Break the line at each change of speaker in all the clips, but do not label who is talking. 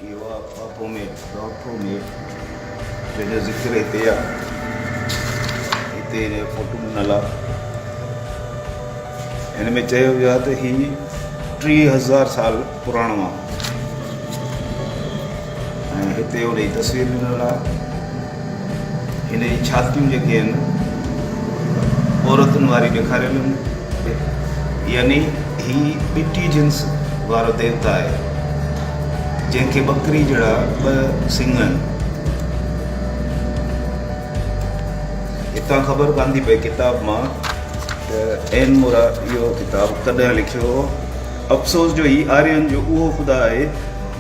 اهو آ باپوميٽ، Baphomet، جنهن جو ذڪر هتي آ. هتي هن جو فوٽو ڏنل آ. هن ۾ چيو ويو آ ته هي 3000 سال پراڻو آ ۽ هتي ان جي تصوير ڏنل آ. هن جي ڇاتيون جيڪي آهن عورتن واري ڏيکاريل آهن. يعني هي ٻٽي جنس وارو ديوتا آهي، جنهن کي ٻڪري جهڙا ٻه سڱ آهن. هتان خبر ڪانه ٿي پئي ڪتاب مان ته اين مورا اهو ڪتاب ڪڏهن لکيو هو. افسوس جو هي آرين جو اهو خدا آهي،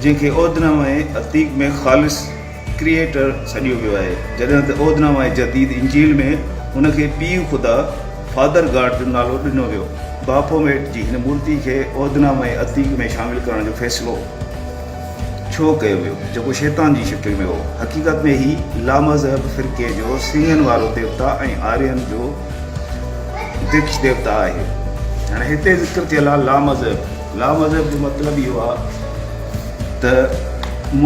جنهن کي عهدنامه عتيق ۾ خالص Creator سڏيو ويو آهي، جڏهن ته عهدنامه جديد انجيل ۾ هن کي پيء خدا، Father God، جو نالو ڏنو ويو. باپوميٽ جي هن مورتي کي عهدنامه عتيق ۾ شامل ڪرڻ جو فيصلو ڇو ڪيو ويو، جيڪو شيطان جي شڪل ۾ هو؟ حقيقت ۾ هي لامذهب فرقي جو سڱن وارو ديوتا ۽ آرين جو دڪش ديوتا آهي. هاڻي هتي ذڪر ٿيل آهي لامذهب. لامذهب جو مطلب اهو آهي ته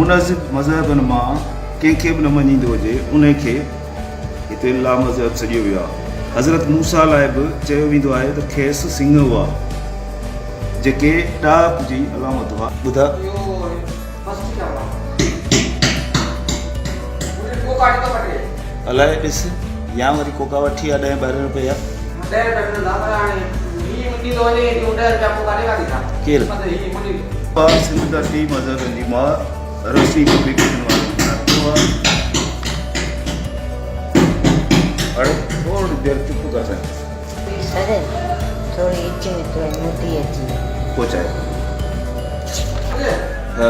منظم مذهبن مان ڪنهن کي به نه مڃيندو هجي انهي کي هتي لامذهب سڏيو ويو آهي. حضرت موسيٰ لاء به چيو ويندو آهي ته کيس سڱ هئا جيڪي ڏاهپ جي علامت هئا. ٻڌاء. الائي ڏس يا وري ڪوڪا وٺي آ ڏهين ٻارهين روپئي جا. ڪير؟ سنڌ ڌرتي مذهبن جي ماء رسمي پبليڪيشن وارن ڇاپيو آ. اڙي ٿوري دير چپ ڪر سائين.
سر ٿوري اچ ۾ ٿوري مدي اچي.
پهچائي. ها.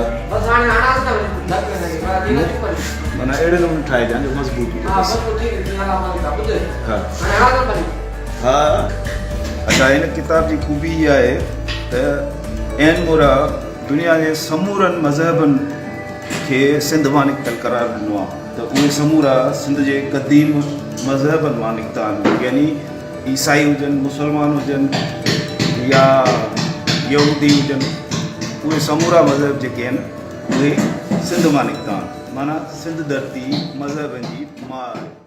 معنيٰ اهڙي نموني ٺاهجان جو مضبوط هجي بس. ها. ها. اڇا هن ڪتاب جي خوبي اها آهي ته اين مورا دنيا جي سمورن مذهبن کي سنڌ مان نڪتل قرار ڏنو آهي ته اهي سمورا سنڌ جي قديم مذهبن مان نڪتا آهن يعني عيسائي هجن مسلمان هجن يا يهودي هجن اهي سمورا مذهب جيڪي آهن اهي سنڌ مان نڪتا آهن معنيٰ سنڌ ڌرتي مذهبن جي ماء آهي.